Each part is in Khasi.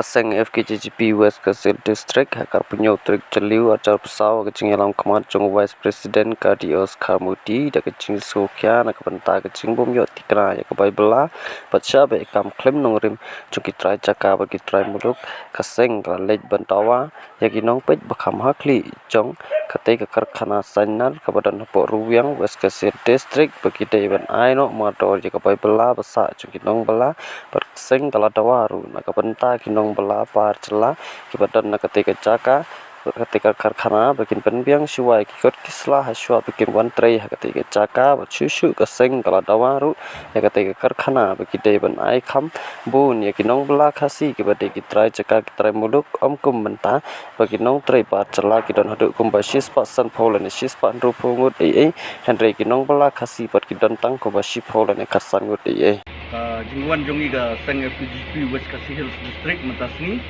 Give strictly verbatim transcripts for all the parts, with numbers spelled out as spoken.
Seng F K J G P West Khasi Hills District ha ka arphew hynñiew tarik Jylliew arhajar arphew saw, ka jingïalam khmat jong u Vice President ka D O Skharmuti da ka jingsngewkhia na ka bynta ka jingbym ïoh tikna ïa ka bai bylla bad shah beh kam khlem nongrim jong ki trai jaka bad ki trai muluk. Ka seng ka la leit ban dawa ïa ki nongpeit ba kham ha khlieh jong katei ka karkhana Sainar kaba don hapoh Ruwiang, West Khasi Hills District, ba ki dei ban ai noh mardor ïa ka bai bylla ba sah jong ki nongbylla. Bad ka seng ka la dawa ruh na ka bynta ki nongbylla bar jylla kiba don na katei ka jaka, katei ka karkhana, ba kin pynbiang shuwa ïa ki kot ki sla ha shuwa ba kin wan trei ha katei ka jaka. Bad shuh shuh ka seng ka la dawa ruh ïa katei ka karkhana ba ki dei ban ai kham bun ïa ki nongbylla Khasi kiba dei ki trai jaka, ki trai muluk, ym kum mynta ba ki nongtrei bar jylla ki don haduh kumba shispah sanphew lane shispah hynriewphew ngut ei ei, hynrei ki nongbylla Khasi pat ki don tang kumba shiphew lane khatsan ngut ei ei. Ka jingwan jong ngi ka seng F K J G P West Khasi Hills District mynta sngi,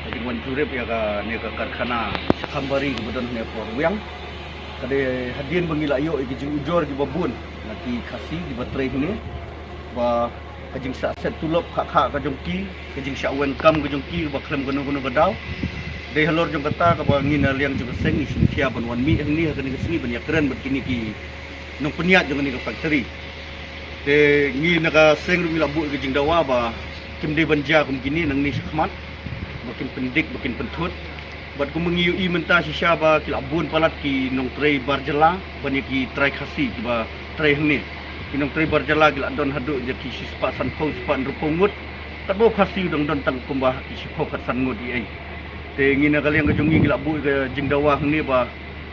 ka jingwan jurip ïa kane ka karkhana Shakhambari kaba don hangne hapoh Ruwiang. Ka dei hadien ba ngi la ïoh ïa ki jingujor kiba bun na ki Khasi kiba trei hangne, ba ka jingshah set tulop kha kha ka jong ki, ka jingshah weng kam ka jong ki ba khlem kano kano ka daw. Dei halor jong kata kaba ngi na liang jong ka seng ngi sngewkhia ban wan mih hangne ha kane ka sngi ban ïakren bad kine ki nongpynïaid jong kane ka factory. Te ngi na ka seng ruh ngi la buh ïa ka jingdawa ba kim dei ban jia kum kine nangne shakhmat, ba kin pyndik ba kin pynthut. Bad kumba ngi ïohi mynta shisha ba ki la bun palat ki nongtrei bar jylla ban ïa ki trai Khasi kiba trei hangne. Ki nongtrei bar jylla ki la don haduh ïa ki shispah sanphew, shispah hynriewphew ngut. Katba u Khasi u dang don tang kumba ki shiphew khatsan ngut ei ei. Te ngi na ka liang ka jong ngi ngi la buh ïa ka jingdawa hangne ba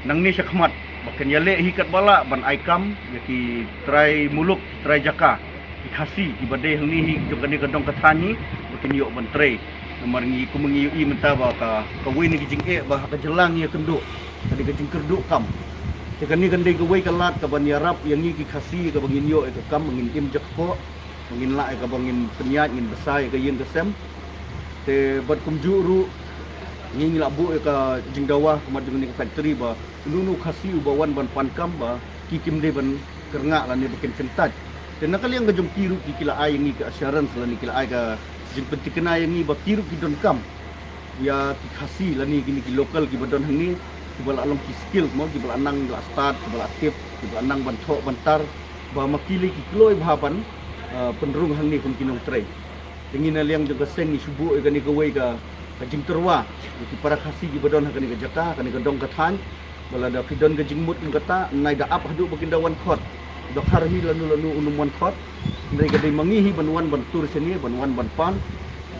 nangne shakhmat ba kan ïaleh hi katba lah ban ai kam ïa ki trai muluk, ki trai jaka, ki Khasi kiba dei hangne hi jong kane ka dong ka thaiñ hi, ba kin ïoh ban trei. Namar ngi, kumba ngi ïohi mynta ba ka, kawei na ki jingeh ba ha ka jylla ngi ïakynduh ka dei ka jingkyrduh kam. Te kane kan dei kawei ka lad kaban ïarap ïa ngi ki Khasi kaba ngin ïoh ïa ka kam ba ngin im jakpoh, ba ngin lah ïa kaba ngin pynïaid, ngin bsa ïa ka ïing ka sem. Te bad kumjuh ruh ngi, ngi la buh ïa ka jingdawa ha khmat jong kane ka factory ba uno uno u Khasi uba wan ban pan kam ba ki kim dei ban kyrngah lane ba kin kyntait. Te na ka liang ka jong ki ruh ki, ki la ai ïa ngi ka assurance lane ki la ai ka jingpynthikna ïa ngi ba ki ruh ki donkam ïa ki Khasi lane kine ki local kiba don hangne, kiba la long ki skill mo, kiba la nang, la stad, kiba la tip, kiba la nang ban thoh ban tar, ba ma ki lei ki kloi bha ban, ah, pynrung hangne kum ki nongtrei. Te ngi na liang jong ka seng ngi shu buh ïa kane kawei ka, ka jingtyrwa ïa ki para Khasi kiba don ha kane ka jaka, kane ka dong ka thaiñ, ba lada phi don ka jingmut kum kata, nai da ap haduh ba kin da wan khot. Dokhar hi lano lano un ym wan khot. Hynrei ka dei ma ngi hi ban wan ban tur shane, ban wan ban pan,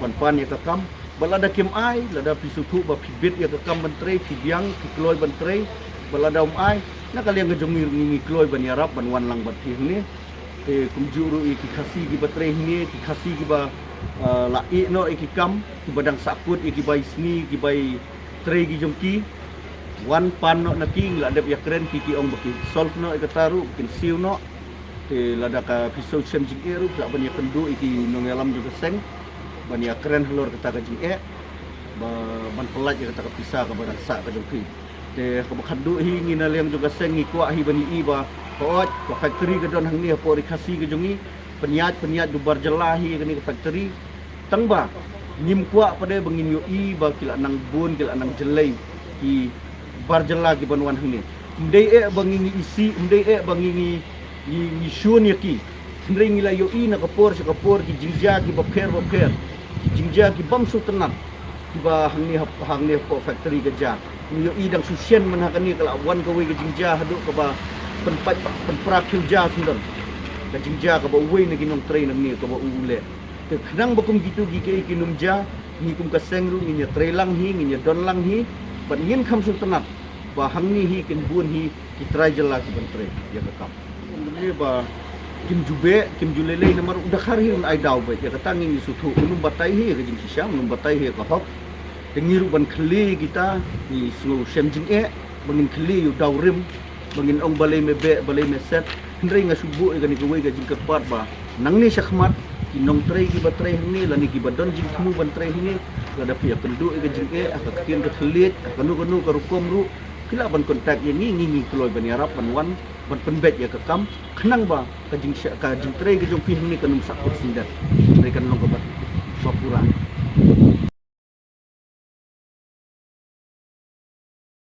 ban pan ïa ka kam. Ba lada kim ai, lada phi sngewthuh ba phi bit ïa ka kam ban trei, phi biang, phi kloi ban trei, ba lada um ai, na ka liang ka jong ngi, ngi, ngi kloi ban ïarap ban wan lang bad phi hangne. Te kumjuh ruh ïa ki Khasi kiba trei hangne, ki Khasi kiba, ah, la ïeh noh ïa ki kam, kiba dang sahkut ïa ki bai sngi, ki bai trei ki jong ki. Wan pan noh na ki, ngi la dep ïakren, ki, ki ong ba kin solve noh ïa kata ruh, kin siew noh. Te lada ka phi sngew shem jingeh ruh, phi lah ban ïakynduh ïa ki nongïalam jong ka seng ban ïakren halor kata ka jingeh, ba ban pyllait ïa kata ka pisa kaba dang sah ka jong phi. Te kaba khatduh hi ngi na liang jong ka seng ngi kwah hi ban ïohi ba ka, oi, ka factory ka don hangne hapoh ri Khasi ka jong ngi, pynïaid, pynïaid du bar jylla hi kane ka factory. Tang ba ngim kwah pat de ba ngin ïohi ba ki la nang bun, ki la nang jyllei ki bar jylla kiban wan hangne. Ym dei eh ba ngi, ngi isih, ym dei eh ba ngi, ngi, ngi, ngi shun ïa ki. Hynrei ngi la ïohi na ka por sha ka por ki jingjia kiba pher ba pher, ki jingjia ki bym sngewtynnat kiba hangne hap-, hangne hapoh factory ka jia. Ngi ïohi dang shu shen man ha kane ka la wan kawei ka jingjia haduh kaba pynpait, pynpra khiew jia sngewdon. Ka jingjia kaba uwei na ki nongtrei nangne kaba u, u leh. Te khnang ba kum kitu ki, ki, kin ym jia, ngi kum ka seng ruh ngin ïatrei lang hi, ngin ïadon lang hi, bad ngin kham sngewtynnat ba hangne hi kin bun hi ki trai jylla kiban trei ïa ka kam. Ym dei ba kim ju beh, kim ju lei lei, namar u Dkhar hi un ai daw beit ïa kata, ngi, ngi sngewthuh, un ym batai hi ïa ka jingshisha, un ym batai hi ïa ka hok. Te ngi ruh ban khlieh kita, ngi sngew shem jingeh ba ngin khlieh ïa u daw rim, ba ngin ong balei me beh, balei me set. Hynrei nga shu buh ïa kane kawei ka jingkyrpad ba nangne shakhmat ki nongtrei kiba trei hangne lane kiba don jingthmu ban trei hangne, lada phi ïakynduh ïa ka jingeh ha ka ktien ka thylliej, ha kano kano ka rukom ruh, phi lah ban contact ïa ngi, ngi, ngi kloi ban ïarap ban wan ban pynbeit ïa ka kam, khnang ba ka jing, ka jingtrei ka jong phi hangne kan ym sahkut sngewdon, hynrei kan long kaba, ba pura.